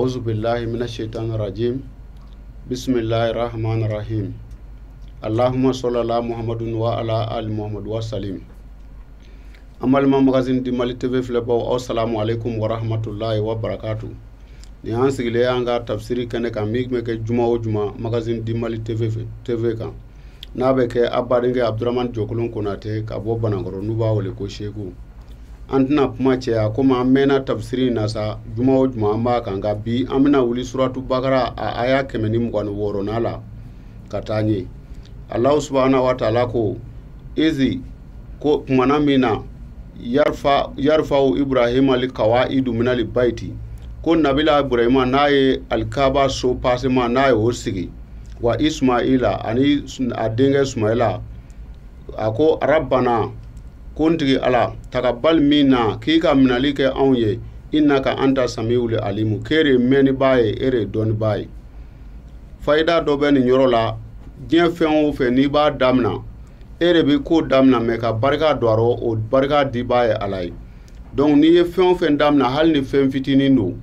A'udhu billahi minash shaitanir rajim. Bismillahir rahmanir rahim. Allahumma salli ala Muhammadin wa ala ali Muhammad wa salim. An balima Magazine du Mali TV filɛbaw, aw salamu alaikum wa rahmatullahi wa barakatuh. Ni an sigilen an ka tafsiri kɛnɛ kan min bɛ kɛ juma o juma Magazine du Mali TV fɛ, TV kan. N'a bɛ kɛ a badenkɛ Abdramane Jɔkolon Konate ka bɔ Banankɔrɔ n'u b'a wele ko Seku. An tɛna kuma caya komi an mɛnna tafsiri in na sa, juma o juma an b'a kan, nka bi an bɛna wuli suratu Bakara a aya 126 la ka taa ɲɛ. Allahu subhanahu wa ta'ala ko izi ko kumana min na yarfa'u Ibrahima li qawaidu minal baiti, ko nabila Ibrahima n'a ye alikaba so pasema n'a ye o sigi, wa Ismaila ani a denkɛ Sumaila, a ko Rabbana, ko n tigi Ala, takabal minna, k'i ka minali kɛ anw ye, innaka anta samiul alimu, k'e de ye mɛnnibaa ye, e de ye dɔnnibaa ye. Fayida dɔ bɛ nin yɔrɔ la, diɲɛ fɛn o fɛn n'i b'a damina, e de bɛ ko damina mɛ ka barika don a rɔ, o barika dibaa ye Ala ye. Donc n'i ye fɛn o fɛn damina, hali ni fɛn fitinin don,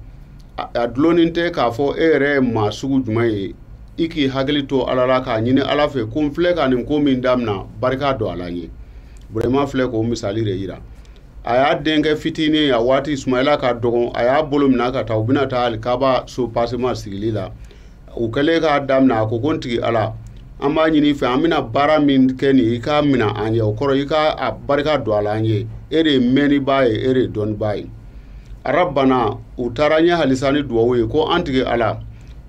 a dulonnen tɛ k'a fɔ e yɛrɛ ye maa sugu jumɛn ye, i k'i hakili to Ala la k'a ɲini Ala fɛ ko n filɛ ka nin ko min damina, barika don a la n ye. Burema filɛ k'o misali de yira. A y'a denkɛ fitinin a waati Sumayila ka dɔgɔn, a y'a bolo minɛ ka taa, u bɛna taa alikaba so pasema sigili la. U kɛlen k'a daminɛ, a ko ko n tigi Ala, an b'a ɲini i fɛ, an bɛna baara min kɛ nin ye, i k'a minɛ an ye, o kɔrɔ i k'a barika don a la an ye, e de ye mɛnnibaa ye, e de ye dɔnnibaa ye. Rabbana, u taara ɲɛ halisa ni duwawu ye ko an tigi Ala,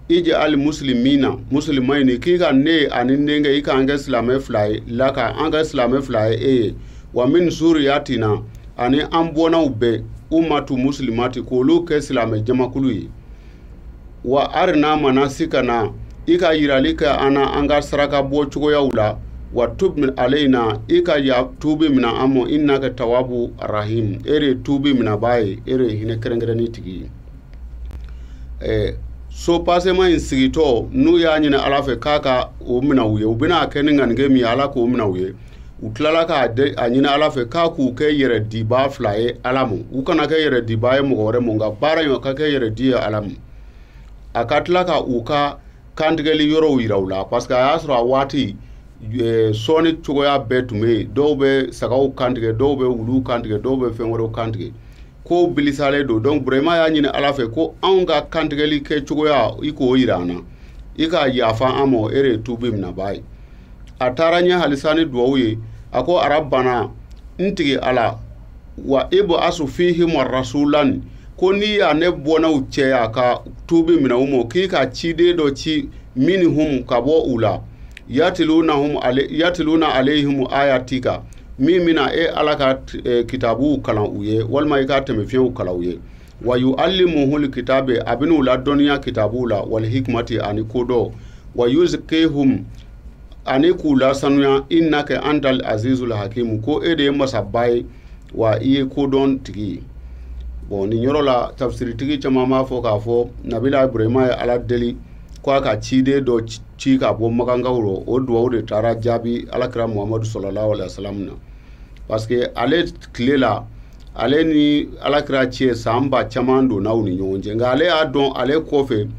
ij'al muslimina muslimayni, k'i ka ne ani n denkɛ i k'an kɛ silamɛ fila ye, la ka an kɛ silamɛ fila ye e ye, wa min zuriyatina ani an bɔnnaw bɛɛ, ummatu muslimati, k'olu kɛ silamɛ jamakulu ye, wa arina manasikana, i ka yirali kɛ an na an ka saraka bɔ cogoyaw la, wa tub alayna, i ka ya tubi mina an ma, innaka tawabu rahim, e de ye tubi minabaa ye, e de ye hinɛ kɛrɛnkɛrɛnni tigi ye. So pasema in sigitɔ n'u y'a ɲini Ala fɛ k'a ka o minɛ u ye, u bɛna kɛ ni ŋanige min ye, Ala k'o minɛ u ye. U tilala k'a a ɲini Ala fɛ k'a k'u kɛ yɛrɛ dibaa fila ye Ala ma, u kana kɛ yɛrɛ dibaa ye mɔgɔ wɛrɛ ma, nka baara in o ka kɛ yɛrɛ di ye Ala ma. A ka tila ka u ka kantigɛli yɔrɔw yira u la, parce que a y'a sɔrɔ a waati, sɔnni cogoya bɛɛ tun bɛ yen, dɔw bɛ sagaw kantigɛ, dɔw bɛ wuluw kantigɛ, dɔw bɛ fɛn wɛrɛw kantigɛ, ko bilisalen don. Donc Burema y'a ɲini Ala fɛ ko anw ka kantigɛli kɛ cogoya i k'o yira an na, i ka yafa an ma, e de ye tubi minabaa ye. A taara ɲɛ halisa ni duwawu ye, a ko Rabbana, n tigi Ala, wa ib'asu fihim rasulan, ko n'i y'a ne bɔnnaw cɛya ka tubi minɛ u ma, k'i ka ciden dɔ ci minhum ka bɔ u la, yatiluna alayhim ayatika, min bɛna e Ala ka kitabuw kalan u ye, walima i ka tɛmɛfiɲɛw kalan u ye, wa yu'allimuhul kitabe, a bɛn'u ladɔnniya kitabuw la, wal hikmati ani kodɔn, wa yuzkihum ani k'u lasanuya, innaka antal azizul hakim, ko e de ye masaba ye, wa i ye kodɔn tigi ye. Bon, nin yɔrɔ la tafsiritigi caman b'a fɔ k'a fɔ nabila Ibrahima ye Ala deli ko a ka ciden dɔ ci ka bɔ Makankaw rɔ, o duwawu de taara jaabi Alakira Muhamadu sallallahu alaihi wasallam na, parce que ale tile la, ale ni Alakira cɛ san ba caman donna u ni ɲɔgɔn cɛ, nka ale y'a dɔn ale kɔfɛ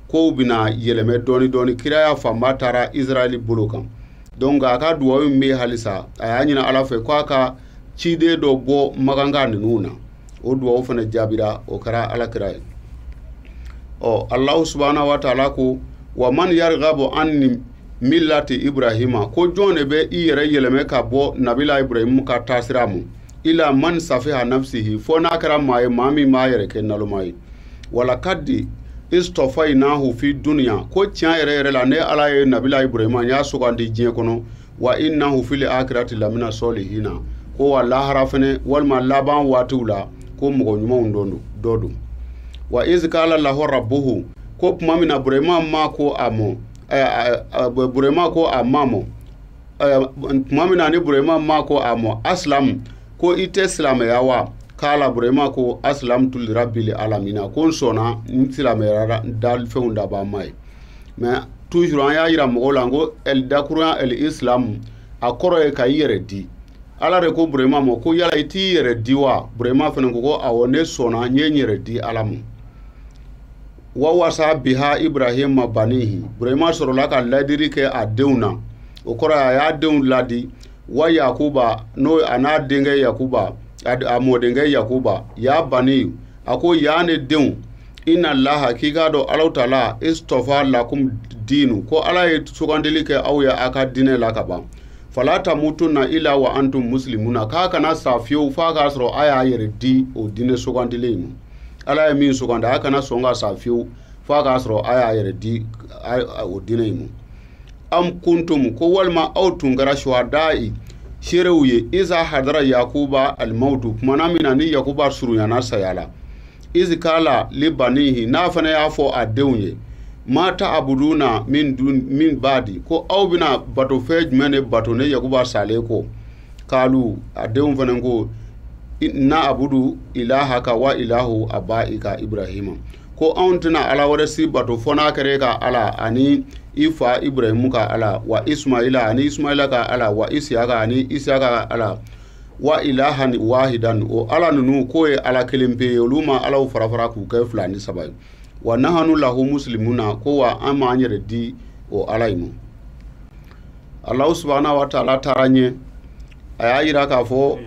kow bɛna yɛlɛmɛ dɔɔni dɔɔni, kiraya fanba taara Israɛl bolo kan. Donc a ka duwawu min bɛ halisa, a y'a ɲini Ala fɛ k'a ka ciden dɔ bɔ Makanka ninnu na, o duwawu fana jaabira, o kɛra Alakira ye. Allahu subhanahu wa ta'ala ko wa man yarghabu an millati Ibrahima, ko jɔn de bɛ i yɛrɛ yɛlɛmɛ ka bɔ nabila Ibrahimu ka taasira ma, ila man safiha nafsihi, fo n'a kɛra maa ye, maa min b'a yɛrɛ kɛ naloma ye, wala kadi istafainahu fi dunya, ko tiɲɛ yɛrɛ yɛrɛ la ne Ala ye nabila Ibrahima n y'a sugandi diɲɛ kɔnɔ, wa innahu fil akhirati lamina solihina, ko wa lahara fɛnɛ walima laban waatiw la ko mɔgɔ ɲumanw dɔ don. Wa iz qala lahu rabbuhu, ko tuma min na Burema ma ko a mɔ, Burema ko a ma mɔ, tuma min na ni Burema ma ko a mɔ, aslam, ko i tɛ silamɛya wa? K'ala Burema ko aslamtu li rabbil alamina, ko n sɔnna, n silamɛyara dalifɛnw dabaa ma ye. Mais toujours an y'a yira mɔgɔw la ko el dakurunya el islam a kɔrɔ ye ka i yɛrɛ di. Ala de ko Burema ma ko yala i t'i yɛrɛ di wa? Burema fana ko ko awɔ, ne sɔnna, n ye n yɛrɛ di Ala ma. Wa wasa biha Ibrahima banihi, Burema sɔrɔla ka ladiri kɛ a denw na, o kɔrɔ a y'a denw ladi. Wa Yakuba, n'o a n'a denkɛ Yakuba, a mɔdenkɛ Yakuba, ya bani, a ko ya ne denw, inna laha, k'i k'a dɔn Alahu taala istofa lakum diinu, ko Ala ye sugandili kɛ aw ye a ka diinɛ la ka ban. Fala tamutunna illa wa antum muslimuna, k'a kana sa fiyewu f'a k'a sɔrɔ a y'a yɛrɛ di o diinɛ sugandilen in ma. Ala ye min sugandi, a kana sɔn ka sa fiyewu f'a k'a sɔrɔ a y'a yɛrɛ di o diinɛ in ma. Am kuntum, ko walima aw tun kɛra shuhada'i, seerew ye, iza hadara Yakuba alimawutu, kumana min na ni Yakuba surunyana saya la, izi kala li banihi, n'a fana y'a fɔ a denw ye, ma ta'buduna min dun min badi, ko aw bɛna bato fɛn jumɛn de bato ne Yakuba salen kɔ? Kalu, a denw fana ko, na abudu ilahaka wa ilahu abaika Ibrahima, ko anw tɛna ala wɛrɛ si bato fɔ n'a kɛra e ka ala ani i fa Ibrahimu ka ala, wa Ismaila ani Ismaila ka ala, wa Isiyaka ani Isiyaka ka ala, wa ilahan wahidan, o ala ninnu k'o ye ala kelen pe ye, olu ma alaw fara fara k'u kɛ 2 ni 3 ye. Wa nahanu lahu muslimuna, ko wa an m'an yɛrɛ di o ala in ma. Alahu subahana wa taala taara ɲɛ, a y'a yira k'a fɔ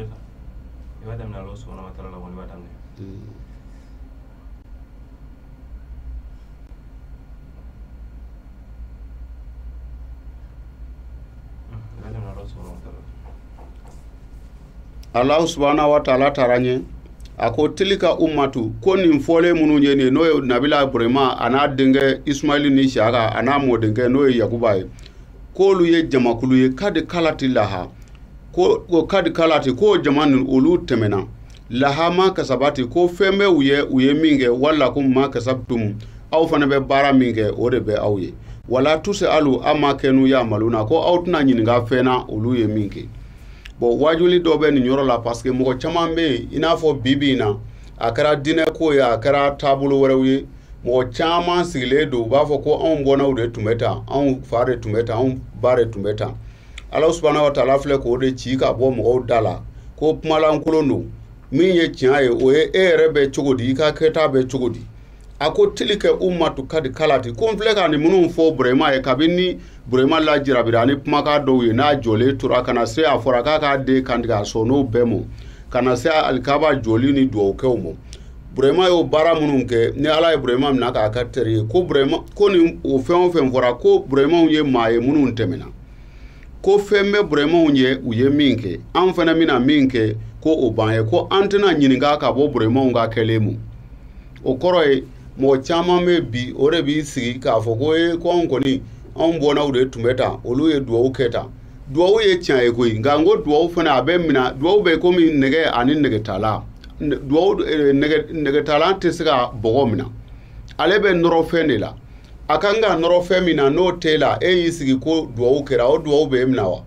Alahu subahana wa taala taara ɲɛ, a ko tilika ummatu, ko nin fɔlen minnu ye nin ye, n'o ye Nabila Burema a n'a denkɛ Ismaili ni Siyaka a n'a mɔdenkɛ n'o ye Yakuba ye, k'olu ye jamakulu ye, kadi kalati laha, ko kadi kalati, k'o jama ninnu olu tɛmɛna, laha ma kasabati, ko fɛn bɛ u ye, u ye min kɛ, wala ko ma kasabtum, aw fana bɛ baara min kɛ o de bɛ aw ye. Wala tuse alu ama kɛnu ya maluna, ko aw tɛna ɲininka fɛn na olu ye min kɛ. Bon, wajuli dɔ bɛ nin yɔrɔ la, parce que mɔgɔ caman bɛ yen, i n'a fɔ bi bi in na, a kɛra diinɛ ko ye, a kɛra taabolo wɛrɛw ye, mɔgɔ caman sigilen don, u b'a fɔ ko anw bɔnnaw de tun bɛ tan, anw fa de tun bɛ tan, anw ba de tun bɛ tan. Ala subahana wa taala filɛ k'o de ci ka bɔ mɔgɔw da la, ko kumalankolon don, min ye tiɲɛ ye, o ye e yɛrɛ bɛ cogo di, i ka kɛta bɛ cogo di. A ko tilika ummatu kadi kalati, ko n filɛ ka nin minnu fɔ Burema ye, kabini Burema lajirabira ni kumakan dɔw ye, n'a jɔlen tora ka na se a fɔra k'a k'a den kantigɛ, a sɔnn'o bɛɛ ma, ka na se alikaba jɔli ni duwawukɛw ma. Burema y'o baara minnu kɛ, ni Ala ye Burema minɛ k'a kɛ teri ye, ko Burema, ko nin o fɛn o fɛn fɔra, ko Buremaw ye maa ye minnu tɛmɛna, ko fɛn bɛ Buremaw ye u ye min kɛ, an fana bɛna min kɛ ko o b'an ye, ko an tɛna ɲininka ka bɔ Buremaw ka kɛlen ma. O kɔrɔ ye mɔgɔ caman bɛ bi, o de b'i sigi k'a fɔ ko ee, ko anw kɔni, anw bɔnnaw de tun bɛ tan, olu ye duwawu kɛ tan. Duwawu ye tiɲɛ ye koyi, nka n ko duwawu fana a bɛ minɛ, duwawu bɛ komi nɛgɛ ani nɛgɛtala. Duwawu, nɛgɛtala tɛ se ka bɔgɔ minɛ, ale bɛ nɔrɔ fɛn de la. A kan ka nɔrɔ fɛn min na n'o t'e la, e y'i sigi ko duwawu kɛra, o duwawu bɛ e minɛ wa?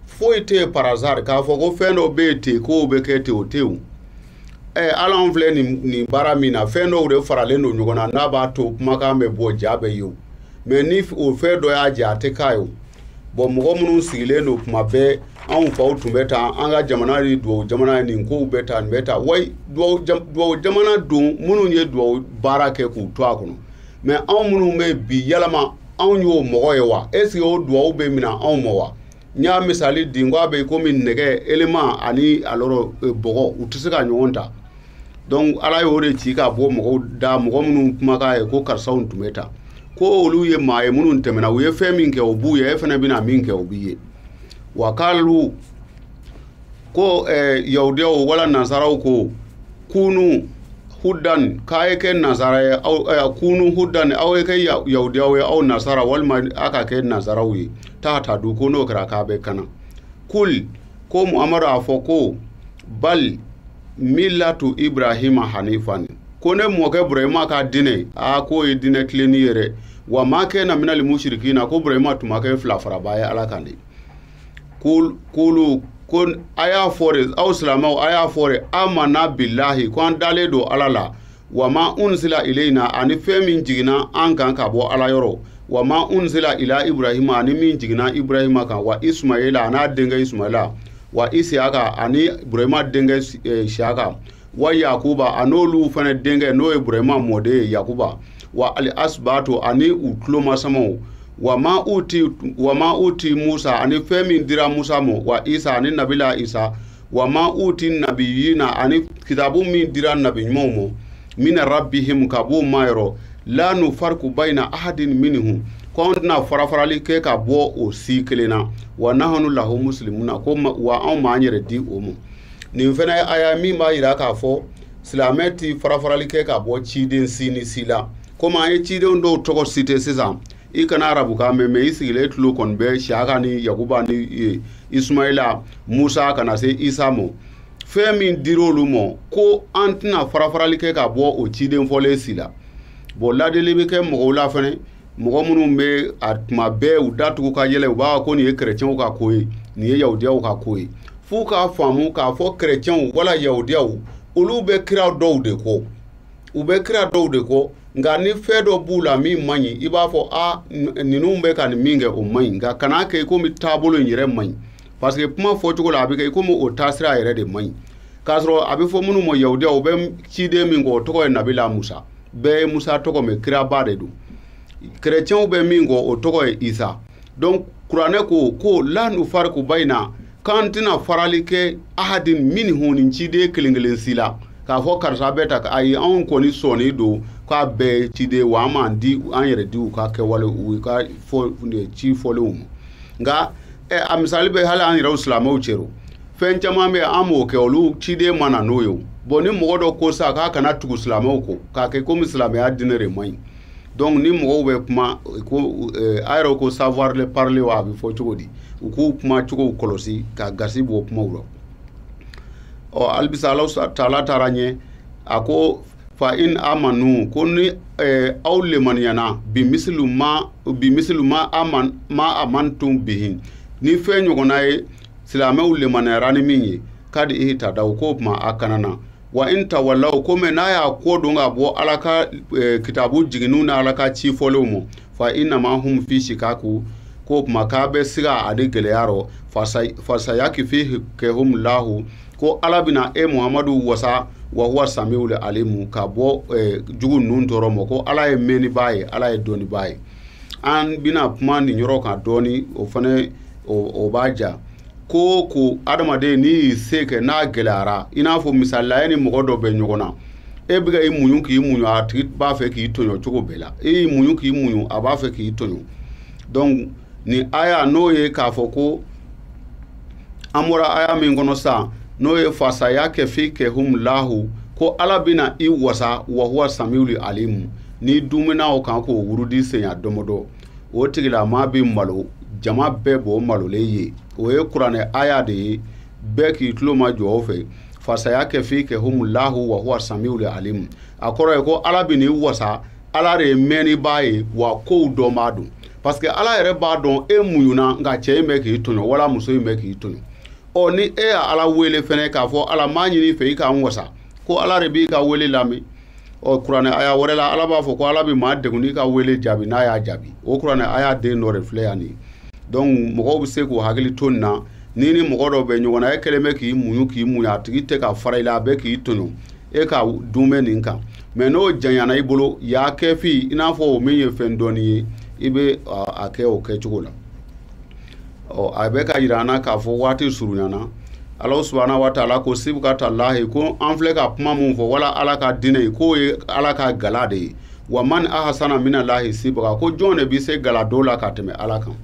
Foyi tɛ yen par hasard k'a fɔ ko fɛn dɔ bɛ yen ten k'o bɛ kɛ ten, o tɛ yen. Ala anw filɛ nin baara min na, fɛn dɔw de faralen don ɲɔgɔn na n'a b'a to kumakan bɛ bɔ, ja bɛ ye o. Mais ni o fɛn dɔ y'a ja, a tɛ k'a ye o. Bon, mɔgɔ minnu sigilen don kuma bɛɛ, anw faw tun bɛ tan, an ka jamana ye duwawu jamana ye, nin kow bɛ tan, nin bɛ tan. Wayi, duwawu jamana don minnu ye duwawu baara kɛ k'u to a kɔnɔ. Mais anw minnu bɛ bi yalama, anw y'o mɔgɔ ye wa? Est ce que o duwawu bɛ minɛ anw ma wa? N y'a misali di, n ko a bɛ komi nɛgɛ, élément ani alors bɔgɔ, u tɛ se ka ɲɔgɔn ta. Donc Ala y'o de ci ka bɔ mɔgɔw da, mɔgɔ minnu kumakan ye ko karisaw tun bɛ tan, ko olu ye maa ye minnu tɛmɛna, u ye fɛn min kɛ o b'u ye, e fana bɛna min kɛ o b'i ye. Wa k'alu ko yahudiyaw wala nansaraw ko kunu hudan, k'a ye kɛ nansara ye, aw kunu hudan, aw ye kɛ yahudiyaw ye, aw nasara, walima a ka kɛ nansaraw ye, taa ta du, ko n'o kɛra k'a bɛ kana. Kul, ko Muhamadu a fɔ ko bal millatu Ibrahima hanifan, ko ne mɔkɛ Burahima ka diinɛ, a k'o ye diinɛ tilenni ye dɛ. Wa ma kɛ na minali mushrikina, ko Burahima tun ma kɛ fila faraba ye Ala kan de. Kulu, ko a y'a fɔ de, aw silamɛw a y'a fɔ de, amana bilahi, ko an dalen don Ala la, wa ma unsila ilayna, ani fɛn min jiginna an kan ka bɔ Ala yɔrɔ, wa ma unsila ila Ibrahima, ani min jiginna Ibrahima kan, wa Ismaila, a n'a denkɛ Ismaila, wa Isiyaka, ani Burahima denkɛ Siyaka, wa Yakuba, a n'olu fana denkɛ n'o ye Burahima mɔden ye Yakuba, wa al asbatu ani u tulomasamaw wa ma uti Musa ani fɛn min dira Musa ma wa Isa ani nabila Isa wa ma uti nabiyina ani kitabu min dira nabi ɲumanw ma mina rabbihim ka b'o ma yɔrɔ la nufarku bayna ahadin minhum ko anw tɛna farafarali kɛ ka bɔ o si kelen na wa nahnu lahu muslimuna ko wa anw m'an yɛrɛ di o ma. Nin fana ye aya min b'a yira k'a fɔ silamɛ ti farafarali kɛ ka bɔ ciden si ni si la. Komi an ye cidenw dɔw tɔgɔ cité sisan, i kana arabukan mɛn, mɛ i sigilen tulo kɔni bɛ Siyaka ni Yakuba ni Ismaila, Musa ka na se Isa ma. Fɛn min dir'olu ma ko an tɛna farafarali kɛ ka bɔ o ciden fɔlen si la. Bon, ladili bɛ kɛ mɔgɔw la fɛnɛ, mɔgɔ minnu bɛ a tuma bɛɛ u datugu ka yɛlɛ, u b'a fɔ ko nin ye kerecɛnw ka ko ye, nin ye yahudiyaw ka ko ye. F'u k'a faamu k'a fɔ kerecɛnw wala yahudiyaw olu bɛ kira dɔw de kɔ, u bɛ kira dɔw de kɔ, nka ni fɛn dɔ b'u la min man ɲi, i b'a fɔ a ninnu bɛ ka nin min kɛ o man ɲi, nka kan'a kɛ i komi taabolo in yɛrɛ man ɲi, parce que kuma fɔcogo la a bɛ kɛ i komi o taasira yɛrɛ de man ɲi, k'a sɔrɔ a bɛ fɔ minnu ma yahudiyaw, u bɛ ciden min kɔ o tɔgɔ ye nabila Musa, bɛɛ ye Musa tɔgɔ mɛn, kiraba de don. Kerecɛnw bɛ min kɔ o tɔgɔ ye Isa. Donc kuranɛ ko la nufariku bayina, k'an tɛna farali kɛ ahadin minhum nin ciden kelen kelen si la k'a fɔ karisa bɛ ta, ayi anw kɔni sɔnnen don k'a bɛɛ ye ciden wa an m'an di an yɛrɛ di u ka kɛwale u ka fɔ ci fɔlenw ma. Nka a misali bɛ hali an yɛrɛw silamɛw cɛro, fɛn caman bɛ an b'o kɛ olu ciden ma na n'o ye o. Bon, ni mɔgɔ dɔ ko sa k'a kana tugu silamɛw kɔ k'a kɛ komi silamɛya diinɛ de man ɲi. Donc ni mɔgɔw bɛ kuma ko a yɛrɛ ko savoir le parler wa a bɛ fɔ cogo di, u k'u kuma cogow kɔlɔsi ka gasi bɔ kumaw la. Ɔ halisa Ala taala taara ɲɛ, a ko fa in amanu, ko ni aw lemaniyana bi misilu ma aman ma amantum bihi, ni fɛn ɲɔgɔnna ye silamɛw lemaniyara ni min ye kadi ihtadaw, k'o tuma a kana na. Wa in tawallaw, ko mɛ n'a y'a ko don ka bɔ Ala ka kitabu jiginniw ni Ala ka ci fɔlenw ma, fa innama hum fi shikaku, k'o tuma k'a bɛ siga ani gɛlɛya rɔ, fasayakfikahum lahu, ko Ala bɛna e Muhamadu wasa wa huwa samiul alimu, ka bɔ jugu ninnu tɔɔrɔ ma, ko Ala ye mɛnnibaa ye, Ala ye dɔnnibaa ye. An bɛna kuma nin yɔrɔ kan dɔɔni, o fana o b'a ja ko adamaden n'i y'i se kɛ n'a gɛlɛyara, i n'a fɔ misali la e ni mɔgɔ dɔ bɛ ɲɔgɔn na, e bɛ ka i muɲu k'i muɲu, a tigi b'a fɛ k'i tɔɲɔ cogo bɛɛ la, e y'i muɲu k'i muɲu, a b'a fɛ k'i tɔɲɔ. Donc nin aya n'o ye k'a fɔ ko an bɔra aya min kɔnɔ sisan, n'o ye fasaya kɛfikahum lahu, ko Ala bɛna i wasa wa huwa samiul alimu, n'i dumuna o kan k'o wurudi senya dɔmɔdɔ, o tigilamaa bɛ malo, jama bɛɛ b'o malolen ye. O ye kuranɛ aya de ye, bɛɛ k'i tulo ma jɔ o fɛ. Fasaya kɛfikahum lahu wa huwa samiul alimu, a kɔrɔ ye ko Ala bɛ n'i wasa, Ala de ye mɛnnibaa ye wa kow dɔnbaa don, parce que Ala yɛrɛ b'a dɔn e muɲuna nka cɛ in bɛ k'i tɔɲɔ wala muso in bɛ k'i tɔɲɔ. Ɔ ni e y'a Ala wele fɛnɛ k'a fɔ Ala m'a ɲini i fɛ i k'an wasa, ko Ala de b'i ka wele lamɛn. Ɔ kuranɛ aya wɛrɛ la Ala b'a fɔ ko Ala bɛ maa degun n'i ka wele jaabi n'a y'a jaabi. O kuranɛ aya den dɔ de filɛ yan nin. Donc mɔgɔw bɛ se k'u hakili to nin na, ni ni mɔgɔ dɔ bɛ ɲɔgɔn na, e kɛlen bɛ k'i muɲu k'i muɲu, a tigi tɛ ka fara i la, a bɛ k'i tɔɲɔ, e ka dun bɛ nin kan. Mɛ n'o janyana i bolo, y'a kɛ fi i n'a fɔ o min ye fɛn dɔɔni ye, i bɛ a kɛ o kɛcogo la. Ɔ a bɛ ka yira an na k'a fɔ waati surunyana. Ala subahana wa taala ko sibukatalahi, ko an filɛ ka kuma mun fɔ wala Ala ka diinɛ ye, k'o ye Ala ka gala de ye. Wa man ahasana minallahi sibaga, ko jɔn de bɛ se gala dɔ la ka tɛmɛ Ala kan.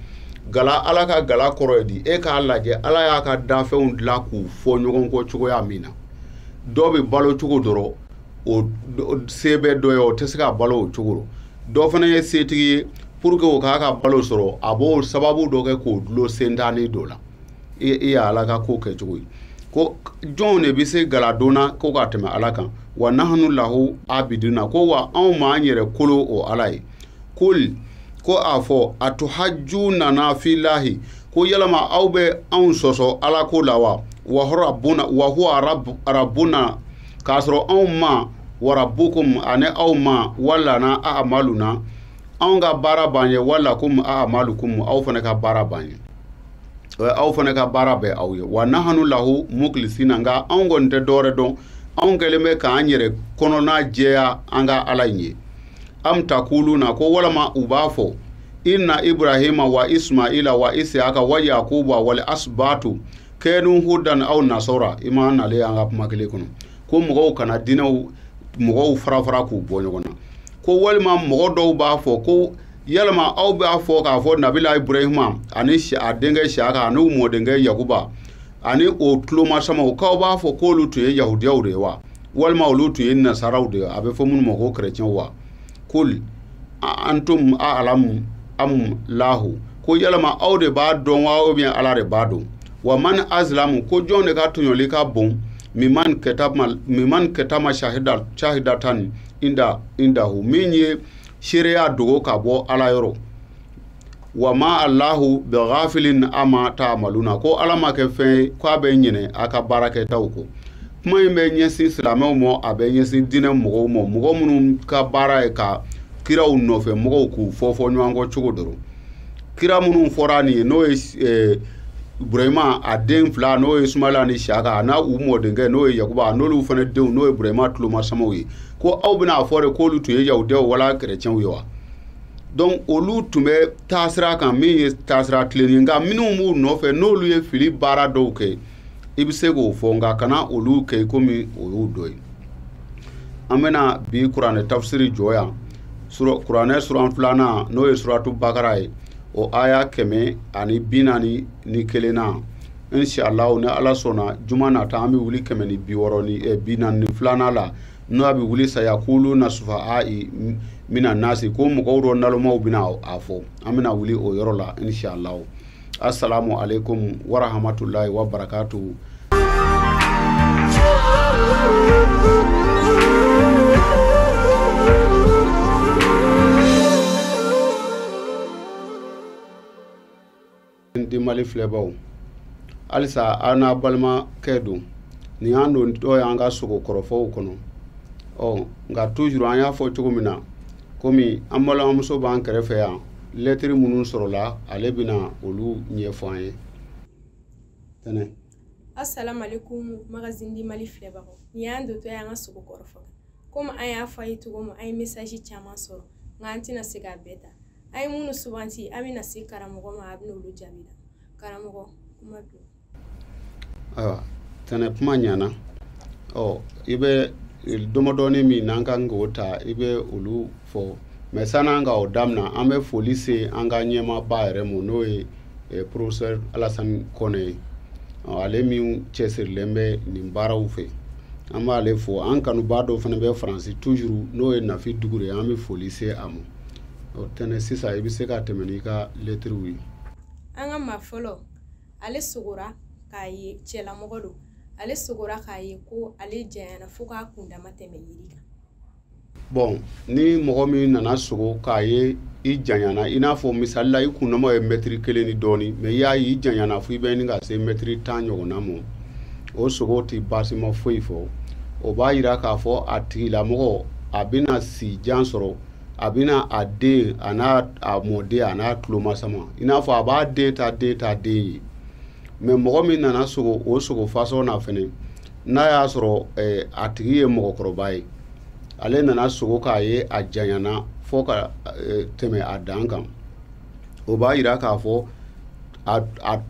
Gala, Ala ka gala kɔrɔ ye di, e k'a lajɛ Ala y'a ka dafɛnw dilan k'u fɔ ɲɔgɔn kɔ cogoya min na, dɔ bɛ balo cogo dɔrɔn o se bɛ dɔ ye, o tɛ se ka balo o cogo rɔ. Dɔ fana ye setigi ye, pour que o k'a ka balo sɔrɔ, a b'o sababu dɔ kɛ k'o dulon sentani dɔ la. E y'a Ala ka ko kɛ cogo ye, ko jɔn de bɛ se galadon na ko ka tɛmɛ Ala kan. Wa nahnu lahu abiduna, ko wa anw m'an yɛrɛ kolo o Ala ye. Kul, ko a fɔ atuhajjunana filahi, ko yalama aw bɛ anw sɔsɔ Ala ko la wa, wa huwa rabbuna, k'a sɔrɔ anw ma, wa rabbukum ani aw ma, walana a'maluna, anw ka baara b'an ye, walakum a'malukum, aw fana ka baara b'an ye, aw fana ka baara bɛ aw ye. Wa nahnu lahu mukhlisina, nka anw kɔni tɛ dɔwɛrɛ dɔn, anw kɛlen bɛ k'an yɛrɛ kɔnɔna jɛya an ka Ala in ye. Am takuluna, ko walama u b'a fɔ inna Ibrahima wa Ismaila wa Isiyaka wa Yakuba wal asbatu kanu hudan aw nasara. I ma nale an ka kuma kelen kɔnɔ ko mɔgɔw kana diinɛw mɔgɔw fara fara k'u bɔ ɲɔgɔn na. Ko walima mɔgɔ dɔw b'a fɔ ko yalama aw b'a fɔ k'a fɔ Nabila Ibrahima ani a denkɛ Siyaka ani u mɔdenkɛ Yakuba ani o tulomasamaw, k'aw b'a fɔ k'olu tun ye yahudiyaw de ye wa, walima olu tun ye nasaraw de ye, a bɛ fɔ minnu ma ko kerecɛnw wa? Kul antum a'lamu am lahu, ko yalama aw de b'a dɔn wa, ou bien Ala de b'a dɔn? Wa man azlamu, ko jɔn de ka tɔɲɔli ka bon miman ketama shahidatan indahu, min ye seereya dogo ka bɔ Ala yɔrɔ. Wa ma Allahu bi ghafilin ama ta'maluna, ko Ala ma kɛ fɛn ye k'a bɛ ɲinɛ a ka baarakɛtaw kɔ. Kuma in bɛ ɲɛsin silamɛw ma, a bɛ ɲɛsin diinɛ mɔgɔw ma, mɔgɔ minnu ka baara ye ka kiraw nɔfɛ mɔgɔw k'u fɔ fɔ ɲɔgɔn kɔ cogo dɔrɔn. Kira minnu fɔra nin ye, n'o ye Burahima a den fila, n'o ye Sumayila ni Siyaka, a n'a u mɔdenkɛ n'o ye Yakuba, n'olu fana denw n'o ye Burahima tulomasamaw ye, ko aw bɛna a fɔ de k'olu tun ye yahudiyaw wala kerecɛnw ye wa? Donc olu tun bɛ taasira kan min ye taasira tilennen, nka minnu b'u nɔfɛ n'olu ye fili baara dɔw kɛ, i bɛ se k'o fɔ, nka kana olu kɛ komi o y'u dɔ ye. An bɛna bi kuranɛ tafsiri jɔ yan. Kuranɛ suran filanan n'o ye suratu Bakara ye, o aya 141 na. Inshallah ni Ala sɔnna, juma nata an bɛ wuli 162 la, n'o a bɛ wuli sayakulu na sufa'a mina nasi, ko mɔgɔw dɔ nalomaw bɛna a fɔ. An bɛna wuli o yɔrɔ la inshallah. Assalamu alaikum wa rahmatullahi wa barakatuh. Di Mali filɛbaw, halisa an n'a balimakɛ don, nin y'an don dɔ y'an ka sogo kɔrɔfɔw kɔnɔ. Ɔ nka toujours an y'a fɔ cogo min na, komi an balimamuso b'an kɛrɛfɛ yan, lɛtiri minnu sɔrɔla ale bɛna olu ɲɛfɔ an ye. Tɛnɛ. Assalamu alaikum magazine di Mali filɛbagaw, nin y'an dontɔ y'an ka sogo kɔrɔfɔ. Komi an y'a fɔ a ye cogo min, an ye message caman sɔrɔ, nka an tɛna se k'a bɛɛ ta. An ye minnu suganti, an bɛna se karamɔgɔ ma, a bɛna olu jaabi la. Karamɔgɔ, kuma don. Ayiwa, Tɛnɛ, kuma ɲɛna. Ɔ i bɛ dɔmɔdɔɔni min n'an kan k'o ta, i bɛ olu fɔ. Mɛ san'an ka o daminɛ, an bɛ foli se an ka ɲɛmaaba yɛrɛ ma, n'o ye professeur Alassane Kone ye. Ale min cɛsirilen bɛ nin baaraw fɛ, an b'ale fo. An kanubaa dɔ fana bɛ Faransi toujours, n'o ye Nafi Dugure ye, an bɛ foli se a ma. Ɔ Tɛnɛ, sisan i bɛ se ka tɛmɛ n'i ka lɛtiriw ye. An ka maa fɔlɔ, ale sogora k'a ye, cɛlamɔgɔ don, ale sogora k'a ye ko ale janyana fo k'a kundama tɛmɛ yiri kan. Bon, ni mɔgɔ min nana sogo k'a ye i janyana, i n'a fɔ misali la i kundama ye mɛtiri 1 ni dɔɔni, mɛ i y'a ye i janyana fo i bɛ ɲini ka se mɛtiri 10 ɲɔgɔnna ma, o sogo tɛ baasima foyi fɔ. O b'a yira k'a fɔ a tigilamɔgɔ a bɛna si jan sɔrɔ, a bɛna a den a n'a a mɔden a n'a tulomasama, i n'a fɔ a b'a den ta den ta den ye. Mɛ mɔgɔ min nana sogo o sogo fasɔn na fɛnɛ, n'a y'a sɔrɔ a tigi ye mɔgɔkɔrɔba ye, ale nana sogo k'a ye a janyana fo ka tɛmɛ a dan kan, o b'a yira k'a fɔ a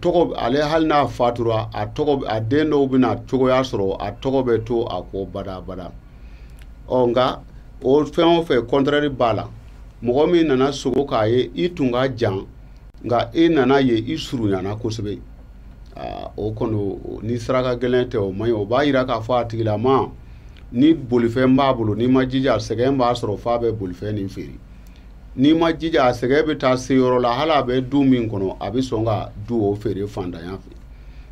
tɔgɔ, ale hali n'a fatura, a tɔgɔ, a den dɔw bɛna cogoya sɔrɔ, a tɔgɔ bɛ to a kɔ badabada. Ɔ nka o fɛn o fɛn contraire b'a la, mɔgɔ min nana sogo k'a ye i tun ka jan, nka e nana ye i surunyana kosɛbɛ, o kɔni ni saraka gɛlɛn tɛ, o man ɲi. O b'a yira k'a fɔ a tigilama ni bolifɛn b'a bolo, n'i ma jija sɛgɛn b'a sɔrɔ f'a bɛ bolifɛn nin feere. N'i ma jija a sɛgɛn bɛ taa se yɔrɔ la, hali a bɛ du min kɔnɔ, a bɛ sɔn ka du o feere fantanya fɛ.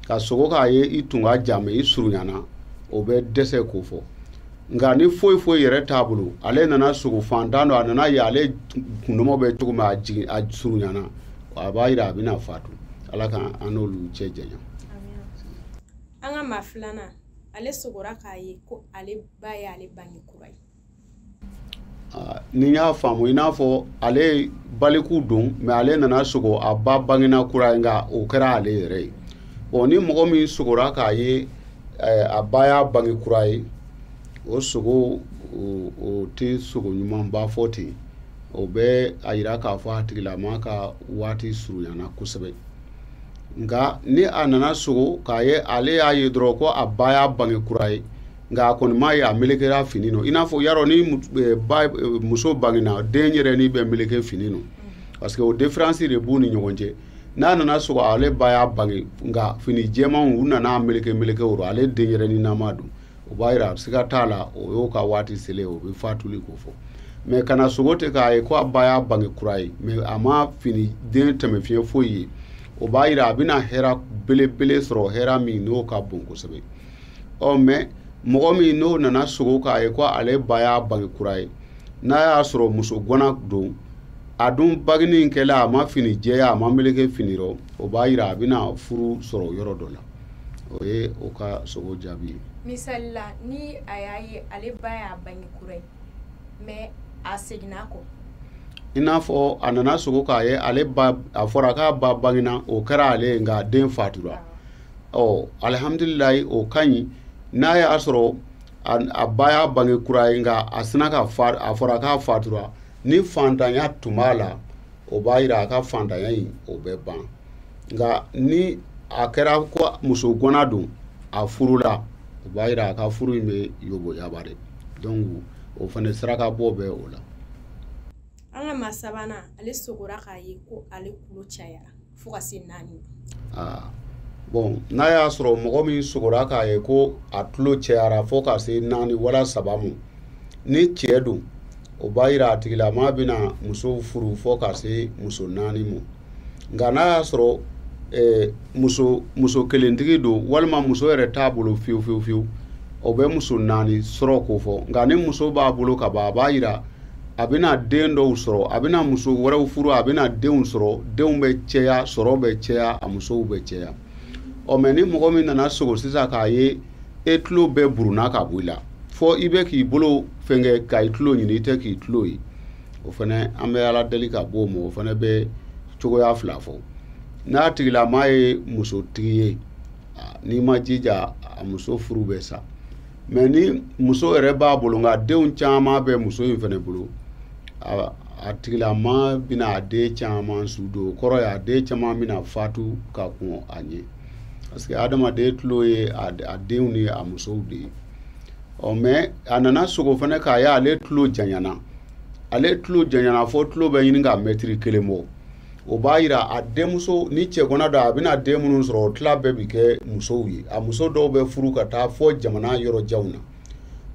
Ka sogo k'a ye i tun ka jan mɛ i surunyana, o bɛ dɛsɛ k'o fɔ. Nka ni foyi foyi yɛrɛ t'a bolo, ale nana sogo fantan don, a nana ye ale kundama bɛ cogo min, a jigin a surunyana, a b'a yira a bɛna fatu. Ala ka an n'olu cɛ janya. An ka maa filanan, ale sogora k'a ye ko ale ba y'ale bange kura ye. Ni n y'a faamu, i n'a fɔ ale baliku don, mɛ ale nana sogo a ba bangena kura ye, nka o kɛra ale yɛrɛ ye. Bon, ni mɔgɔ min sogora k'a ye a ba y'a bange kura ye, o sogo o tɛ sogo ɲumanba fɔ ten. O bɛ a yira k'a fɔ a tigilama ka waati surunyana kosɛbɛ. Nka ni a nana sogo k'a ye, ale y'a ye dɔrɔn ko a ba y'a bange kura ye, nka a kɔni m'a ye a melekera fini nɔ. I n'a fɔ yarɔ ni ba muso bangena, den yɛrɛ ni bɛ meleke fini nɔ, parce que o différence de b'u ni ɲɔgɔn cɛ. N'a nana sogo ale ba y'a bange, nka fini jɛmanw u nana meleke meleke o rɔ, ale den yɛrɛ ni nama don, o b'a yira siga t'a la o y'o ka waati selen, o bɛ fatuli ko fɔ. Mais kana sogo tɛ k'a ye ko a ba y'a bange kura ye, mais a ma fini den tɛmɛ fiɲɛ foyi ye, o b'a yira a bɛna hɛra belebele sɔrɔ, hɛra min n'o ka bon kosɛbɛ. Ɔ mais mɔgɔ min n'o nana sogo k'a ye ko ale ba y'a bange kura ye, n'a y'a sɔrɔ muso gwana don, a dun bagini in kɛla a ma fini jɛya, a ma meleke fini rɔ, o b'a yira a bɛna furu sɔrɔ yɔrɔ dɔ la. O ye o ka sogo jaabi ye. Misali la, ni a y'a ye ale ba y'a bange kura ye, mais a seginna kɔ. I n'a fɔ a nana sogo k'a ye ale ba, a fɔra k'a ba bangena, o kɛra ale ye, nka den fatura. Ɔ alihamudulilayi, o ka ɲi. N'a y'a sɔrɔ a ba y'a bange kura ye, nka a sina ka fa, a fɔra k'a fatura, ni fantanya tun b'a la, o b'a yira a ka fantanya in o bɛ ban. Nka ni a kɛra ko muso gwana don, a furula, o b'a yira a ka furu in bɛ yoboyaba de. Donc o fana saraka bɔ bɛ o la. An ka maa sabanan, ale sogora k'a ye ko ale kulo cayara fo ka se 4. Aa bon, n'a y'a sɔrɔ mɔgɔ min sogora k'a ye ko a tulo cayara fo ka se 4 wala 3 ma, ni cɛ don, o b'a yira a tigilama bɛna muso furu fo ka se muso 4 ma. Nka n'a y'a sɔrɔ muso kelentigi don, walima muso yɛrɛ t'a bolo fiyewu fiyewu fiyewu, o bɛ muso 4 sɔrɔ k'o fɔ. Nka ni muso b'a bolo ka ban, a b'a yira a bɛna den dɔw sɔrɔ, a bɛna muso wɛrɛw furu, a bɛna denw sɔrɔ, denw bɛ caya, sɔrɔ bɛ caya, a musow bɛ caya. Ɔ mais ni mɔgɔ min nana sogo sisan k'a ye e tulo bɛɛ burunna ka bɔ i la, fɔ i bɛ k'i bolo fɛnkɛ ka i tulo ɲini, i tɛ k'i tulo ye, o fana an bɛ Ala deli ka bɔ o ma. O fana bɛ cogoya fila fɔ. N'a tigilama ye musotigi ye, n'i ma jija a muso furu bɛ sa. Mais ni muso yɛrɛ b'a bolo, nka denw caman bɛ muso in fana bolo, a tigilama bɛna a den caman su don, o kɔrɔ ye a den caman bɛna fatu ka kɔn a ɲɛ, parce que adamaden tulo ye a denw ni a musow de ye. Ɔ mais a nana sogo fana k'a ye ale tulo janyana, ale tulo janyana fo tulo bɛ ɲini ka mɛtiri 1 bɔ. O b'a yira a denmuso ni cɛ kɔnɔ don, a bɛna den minnu sɔrɔ, o tila bɛɛ bi kɛ musow ye. A muso dɔw bɛ furu ka taa fɔ jamana yɔrɔ janw na.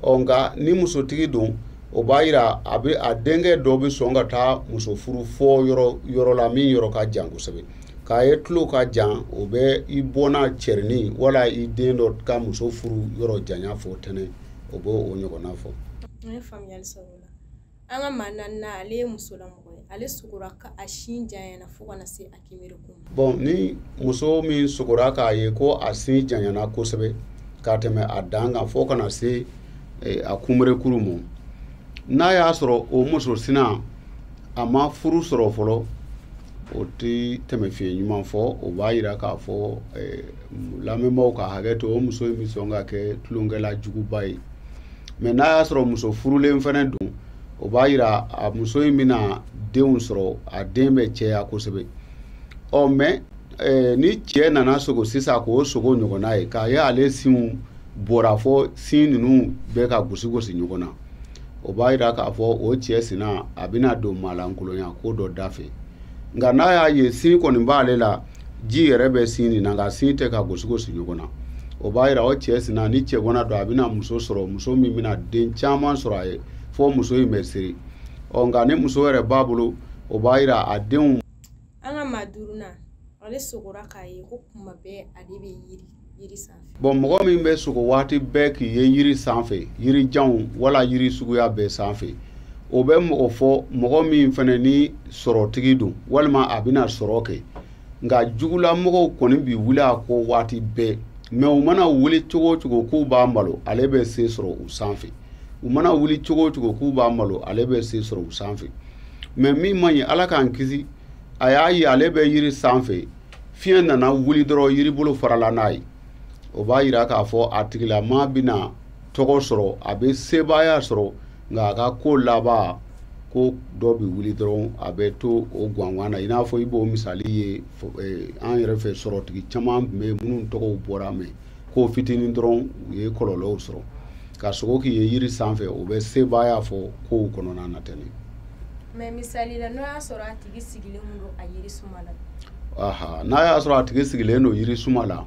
Ɔ nka ni musotigi don, o b'a yira a bɛ a denkɛ dɔ bɛ sɔn ka taa muso furu fɔ yɔrɔ la min yɔrɔ ka jan kosɛbɛ. K'a ye tulo ka jan, o bɛ i bɔnna cɛrinni wala i den dɔ ka muso furu yɔrɔ janya fɔ tɛnɛ, o b'o ɲɔgɔnna fɔ. An ye faamuyali sɔrɔ o la. An ka maa naaninan, ale ye musolamɔgɔ ye, ale sogora ka a sin janyana fo ka na se a kinberekun ma. Bon, ni muso min sogora k'a ye ko a sin janyana kosɛbɛ ka tɛmɛ a dan kan fo ka na se a kunberekuru ma, n'a y'a sɔrɔ o muso sina a ma furu sɔrɔ fɔlɔ, o tɛ tɛmɛ fiɲɛ ɲuman fɔ. O b'a yira k'a fɔ lamɛnbaaw ka hakɛ to, o muso in bɛ sɔn ka kɛ tulonkɛla juguba ye. Mais n'a y'a sɔrɔ muso furulen fana don, o b'a yira a muso in bɛna denw sɔrɔ, a den bɛ caya kosɛbɛ. Ɔ mais ni cɛ nana sogo sisan k'o sogo ɲɔgɔnna ye, k'a ye ale sinw bɔra fɔ sin ninnu bɛ ka gosi gosi ɲɔgɔn na, o b'a yira k'a fɔ o cɛ sina a bɛna don maalankolonya ko dɔ da fɛ. Nka n'a y'a ye sin kɔni b'ale la, ji yɛrɛ bɛ sin nin na, nka sin tɛ ka gosi gosi ɲɔgɔn na, o b'a yira o cɛ sina ni cɛ kɔnɔ don, a bɛna muso sɔrɔ, muso min bɛna den caman sɔrɔ a ye fo muso in bɛ seri. Ɔ nka ni muso yɛrɛ b'a bolo, o b'a yira a denw. An ka maa duurunan, ale sogora k'a ye ko kuma bɛɛ ale bɛ yiri sanfɛ. Bon, mɔgɔ min bɛ sogo waati bɛɛ k'i ye yiri sanfɛ, yiri janw wala yiri suguya bɛɛ sanfɛ, o bɛ mɔgɔ fɔ mɔgɔ min fana ni sɔrɔtigi don, walima a bɛna sɔrɔ kɛ. Nka jugulamɔgɔw kɔni bi wuli a kɔ waati bɛɛ, mais u mana wuli cogo o cogo k'u b'a malo, ale bɛ se sɔrɔ u sanfɛ. U mana wuli cogo o cogo k'u b'a malo, ale bɛ se sɔrɔ u sanfɛ. Mais min man ɲi, Ala k'an kisi, a y'a ye ale bɛ yiri sanfɛ, fiɲɛ nana wuli dɔrɔn yiribolo farala n'a ye, o b'a yira k'a fɔ a tigilama bɛna tɔgɔ sɔrɔ, a bɛ sebaaya sɔrɔ, nka a ka ko laban Ko dɔ bɛ wuli dɔrɔn a bɛ to o gangan na. I n'a fɔ i b'o misali ye an yɛrɛ fɛ, sɔrɔtigi caman tun bɛ yen minnu tɔgɔw bɔra, mɛ ko fitinin dɔrɔn u ye kɔlɔlɔw sɔrɔ. Ka sogo k'i ye yiri sanfɛ, o bɛ sebaaya fɔ kow kɔnɔna na tɛnɛ. Mais misali la, n'o y'a sɔrɔ a tigi sigilen don a yiri suma la? Aha, n'a y'a sɔrɔ a tigi sigilen don yiri suma la,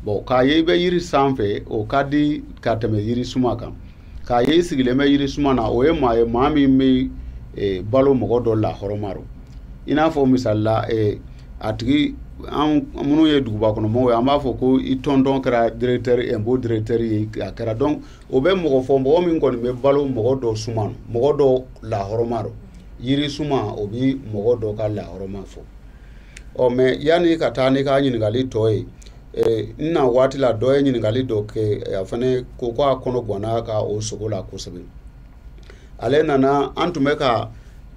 bon, k'a ye i bɛ yiri sanfɛ, o ka di ka tɛmɛ yiri suma kan. K'a ye i sigilen bɛ yiri suma na, o ye maa ye, maa min bɛ balo mɔgɔ dɔ la hɔrɔnma rɔ. I n'a fɔ misali la, a tigi, an minnu ye duguba kɔnɔ mɔgɔw ye, an b'a fɔ ko i tɔntɔn kɛra directeur, impôt directeur ye, a kɛra. Donc o bɛ mɔgɔ fɔ, mɔgɔ min kɔni bɛ balo mɔgɔ dɔ suma, mɔgɔ dɔ lahɔrɔma rɔ. Yiri suma, o bi mɔgɔ dɔ ka lahɔrɔma fɔ. Ɔ, mais yanni ka taa n'i ka ɲininkali tɔ ye, n na waati la, dɔ ye ɲininkali dɔ kɛ, a fana ko ko a kɔnɔ ganna ka o sogo la kosɛbɛ. Ale nana, an tun bɛ ka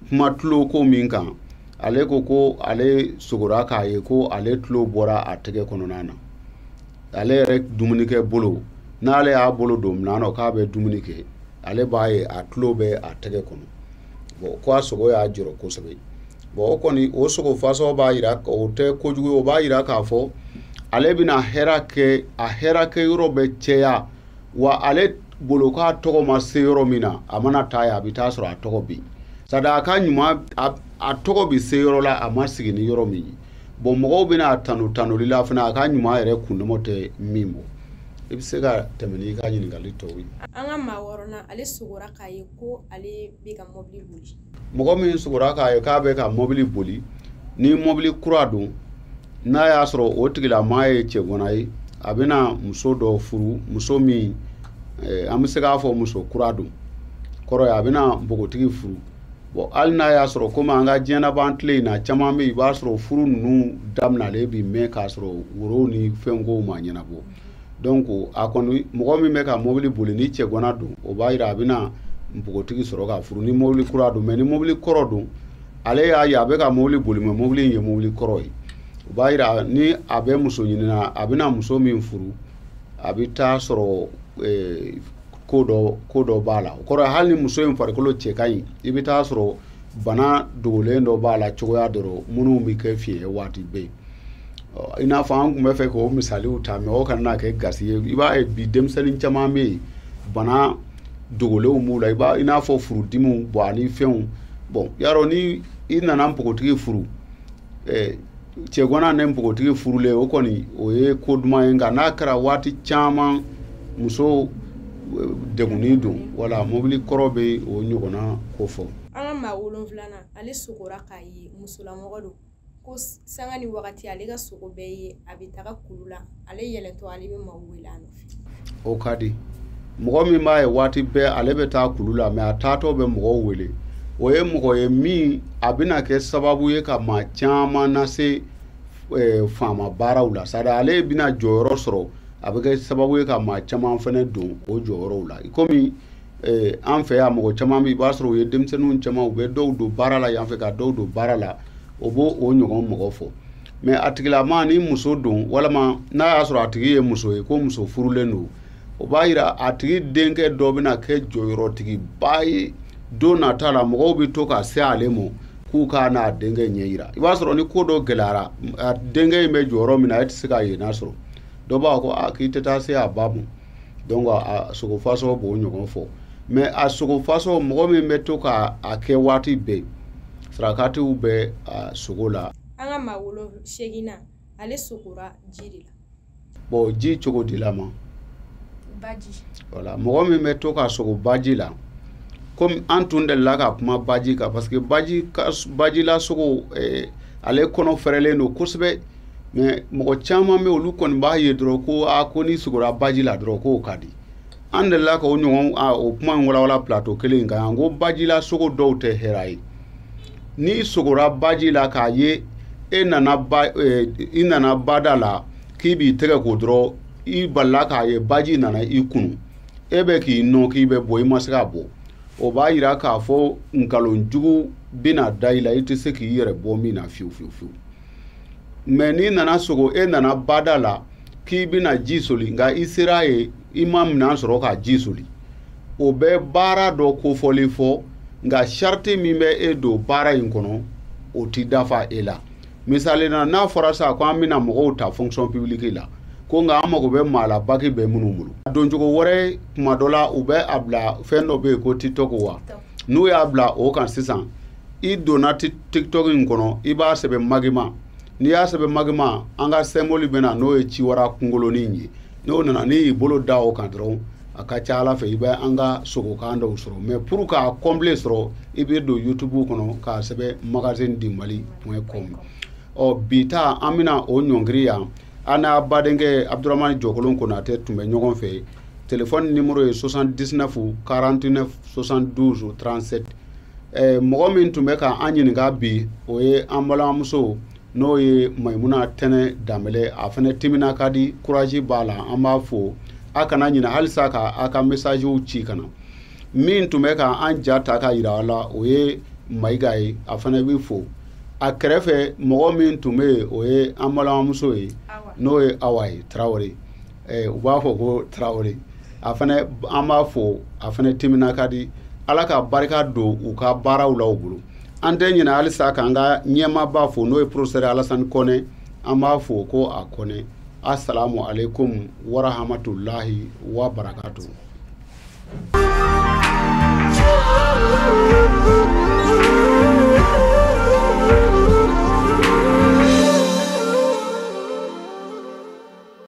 kuma tulo ko min kan, ale ko ko ale sogora k'a ye ko ale tulo bɔra a tɛgɛ kɔnɔna na. Ale yɛrɛ dumunikɛ bolo, n'ale y'a bolo don minɛn na k'a bɛ dumuni kɛ, ale b'a ye a tulo bɛ a tɛgɛ kɔnɔ. Bon, ko a sogo y'a jɔrɔ kosɛbɛ. Bon, o kɔni, o sogo fasɔn b'a yira, o tɛ kojugu ye, o b'a yira k'a fɔ ale bɛna hɛrɛ kɛ, a hɛrɛ kɛ yɔrɔ bɛ cɛya wa. Ale bolo k'a tɔgɔ ma se yɔrɔ min na, a mana taa yen, a bɛ taa sɔrɔ a tɔgɔ bɛ yen. C'est à dire a ka ɲuman, a tɔgɔ bɛ se yɔrɔ la a ma sigi ni yɔrɔ min ye. Bon, mɔgɔw bɛna a tanu tanuli la fana, a ka ɲuman yɛrɛ kundama tɛ min bɔ. I bɛ se ka tɛmɛ n'i ka ɲininkali tɔw ye. An ka maa wɔɔrɔnan, ale sogora k'a ye ko ale bɛ ka mɔbili boli. Mɔgɔ min sogora k'a ye k'a bɛ ka mɔbili boli, ni mɔbili kura don, n'a y'a sɔrɔ o tigilamaa ye cɛgana ye, a bɛna muso dɔ furu, muso min an bɛ se k'a fɔ muso kura don, kɔrɔ ye a bɛna npogotigi furu. Bon, hali n'a y'a sɔrɔ komi an ka diɲɛlaban tile in na, caman bɛ yen, i b'a sɔrɔ furu ninnu daminɛlen bi mɛn k'a sɔrɔ worow ni fɛnkow ma ɲɛnabɔ. Donc a kɔni, mɔgɔ min bɛ ka mobili boli, ni cɛgana don, o b'a yira a bɛna npogotigi sɔrɔ ka furu ni mobili kura don. Mais ni mobili kɔrɔ don, ale y'a ye a bɛ ka mobili boli, mais mobili in ye mobili kɔrɔ ye, o b'a yira ni a bɛ muso ɲini na, a bɛna muso min furu, a bɛ taa sɔrɔ ko dɔ b'a la. O kɔrɔ ye, hali ni muso in farikolo cɛ ka ɲi, i bɛ taa sɔrɔ bana dogolen dɔ b'a la cogoya dɔ rɔ minnu bɛ kɛ fiɲɛ waati bɛɛ. I n'a fɔ an tun bɛ fɛ k'o misaliw ta, mais o kana n'a kɛ gasi ye. I b'a ye bi, denmisɛnnin caman bɛ yen, bana dogolenw b'u la, i b'a i n'a fɔ furudimiw, bɔn, ani fɛnw. Bon, yarɔ, ni i nana npogotigi furu, cɛgana ni npogotigi furulen, o kɔni o ye ko duman ye. Nka n'a kɛra waati caman muso degunnen don, wala mobili kɔrɔ bɛ o ɲɔgɔnna ko fɔ. An ka maa wolonfilanan, ale sogora k'a ye musolamɔgɔ don, ko sanga ni wagati ale ka sogo bɛɛ ye a bɛ taga kulu la, ale yɛlɛntɔ, ale bɛ maaw wele a nɔfɛ. O ka di. Mɔgɔ min b'a ye waati bɛɛ ale bɛ taa kulu la, mais a taatɔ bɛ mɔgɔw wele, o ye mɔgɔ ye min a bɛna kɛ sababu ye ka maa caman lase faama baaraw la. C'est à dire ale bɛna jɔyɔrɔ sɔrɔ, a bɛ kɛ sababu ye ka maa caman fana don o jɔyɔrɔw la. Komi an fɛ yan, mɔgɔ caman bɛ, i b'a sɔrɔ u ye denmisɛnninw caman, u bɛ dɔw don baara la yan fɛ, ka dɔw don baara la, o b'o o ɲɔgɔn mɔgɔ fɔ. Mais a tigilama ni muso don, walama n'a y'a sɔrɔ a tigi ye muso ye, ko muso furulen don, o b'a yira a tigi denkɛ dɔ bɛna kɛ jɔyɔrɔtigiba ye don nata la. Mɔgɔw bɛ to ka se ale ma k'u k'a n'a denkɛ ɲɛ yira. I b'a sɔrɔ ni ko dɔ gɛlɛyara, a denkɛ in bɛ jɔyɔrɔ min na, e tɛ se ka yen sɔrɔ, dɔ b'a fɔ ko a k'i tɛ taa se a ba ma. Donc a sogo fasɔ b'o ɲɔgɔn fɔ. Mais a sogo fasɔ, mɔgɔ min bɛ to ka a kɛ waati bɛɛ, sarakatiw bɛ a sogo la. An ka maa wolo seeginnan, ale sogora ji de la. Bon, ji cogo di la ma? Baji. Wala, mɔgɔ min bɛ to ka sogo baji la, komi an tun delila ka kuma baji kan, parce que baji ka bajila sogo, ale kɔnɔ fɛrɛlen don kosɛbɛ. Mais mɔgɔ caman bɛ, olu kɔni b'a ye dɔrɔn ko a ko ni sogora baji la dɔrɔn k'o ka di. An delila ka o ɲɔgɔn o kuma in walawala plateau kelen in kan yan, ko bajila sogo dɔw tɛ hɛrɛ ye. N'i sogora baji la k'a ye e nana ba, i nana bada la k'i b'i tɛgɛ ko dɔrɔn, i balila k'a ye baji nana i kunu, e bɛ k'i nɔ k'i bɛ bɔ, i ma se ka bɔ, o b'a yira k'a fɔ nkalonjugu bɛna da i la, i tɛ se k'i yɛrɛ bɔ min na fiyewu fiyewu fiyewu. Mais n'i nana sogo, e nana bada la k'i bɛna ji soli, nka i sera ye, i ma minɛn sɔrɔ ka ji soli, o bɛ baara dɔ kofɔlen fɔ. Nka sariti min bɛ e don baara in kɔnɔ, o ti dafa e la. Misali la, n'a fɔra sa ko an bɛna mɔgɔw ta fonction publique la, ko nka an mago bɛ maa la bac bɛ minnu bolo. Doncogo wɛrɛ, kuma dɔ la, u bɛ a bila fɛn dɔ bɛ yen ko TikTok wa. N'u y'a bila o kan sisan, i donna TikTok in kɔnɔ, i b'a sɛbɛn Magma. N'i y'a sɛbɛn Magma, an ka symbole bɛ na, n'o ye ciwara kunkolonin ye. N'o nana, n'i y'i bolo da o kan dɔrɔn, a ka ca ala fɛ, i bɛ an ka sogokan dɔw sɔrɔ. Mais pour k'a complet sɔrɔ, i bɛ don YouTube kɔnɔ k'a sɛbɛn magazine du mali.com. Ɔ, bi ta, an bɛna o ɲɔngiri yan. An n'a badenkɛ Abdramani Jɔkolon Konatɛ tun bɛ ɲɔgɔn fɛ. Téléphone numéro ye 79 49 72 37. Mɔgɔ min tun bɛ ka an ɲininka bi, o ye an balimamuso, n'o ye Mayimuna Tɛnɛ Danbɛlɛ. A fana timina ka di, courage b'a la, an b'a fo. A kana ɲinɛ halisa ka a ka messagew ci ka na. Min tun bɛ ka an ja ta ka yira a la, o ye Mayiga ye, a fana bɛ fo. A kɛrɛfɛ mɔgɔ min tun bɛ yen, o ye an balimamuso ye, n'o ye Awa ye Tarawele, u b'a fɔ ko Tarawele. A fana, an b'a fo, a fana timina ka di. Ala ka barika don u ka baaraw la u bolo. An tɛ ɲinɛ halisa k'an ka ɲɛmaaba fo, n'o ye professeur Alasani Kɔnɛ. An b'a fo ko a Kɔnɛ. Assalamu alaikum warahmatullahi wabarakatuh.